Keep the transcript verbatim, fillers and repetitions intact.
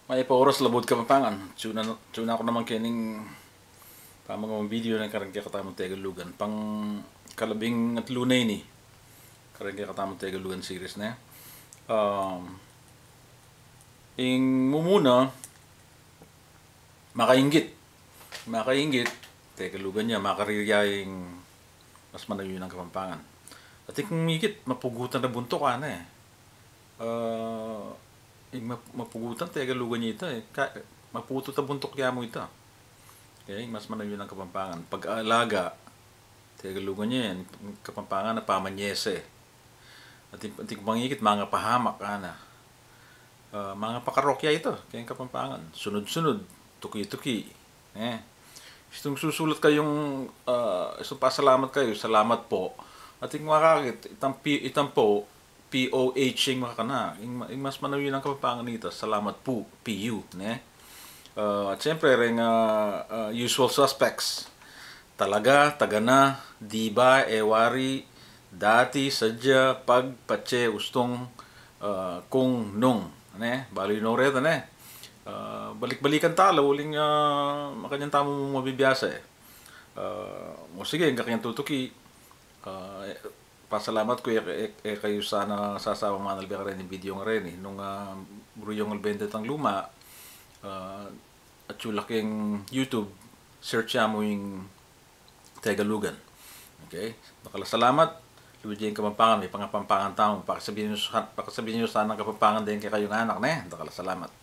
Mayap a oras, Labuad Kapampangan. Tune na, tune na ku naman kening pamagawang video na kareng kekatamung Tegalugan. Pang kalabing atlu na ini kareng kekatamung Tegalugan series, ne? Um, ing mumuna, makainggit. Makainggit, Tegalugan ya, makaririya ing mas manayun a Kapampangan. At ing mikit, mapugutan a buntuk, ana e. Ah, ing map-, mapugutan, Tegalugan ya ita e. Ka-, maputut a buntuk ya mu ita. Okay, mas manayun a Kapampangan. Pag-aalaga, Tegalugan ya yan. Kapampangan na pamanyese. At ing, at ing pangikit, mangapahamak, ana. Ah, mangapakarokya ita keng Kapampangan. Sunud-sunud, tuki-tuki. Eh, istung susulat kayung, ah, istung pasalamat kayu, salamat po. At ing makakit, itang P-, itang po, P O H ing makakana. Ing ma-, ing mas manayun a Kapampangan ita, salamat pu, P U, ne? Ah, at siyempre, reng, ah, ah, usual suspects. Talaga, tagana, di ba, e wari, dati, sadya, pag, patse, ustung, ah, kung, nung, ne? Balu yu no reta, ne? Ah, balik-balikan ta la uling, ah, makanyan tamu mabibiasa e. Ah, o sige, ing kakanyan tutuki, ah, e, pasalamat ku e, e, e kayu sana sasawang manalbe kareng video ngareni. Nung, ah, buri yung albe detang luma, ah, atyu la keng YouTube, search ya mu ing Tegalugan. Okay? Dakal a salamat. Luid ya ing Kapampangan, mipangapampangan tamu. Pakasabian yu sa-, pakasabian yu sana Kapampangan deng kekayung anak, ne? Dakal a salamat.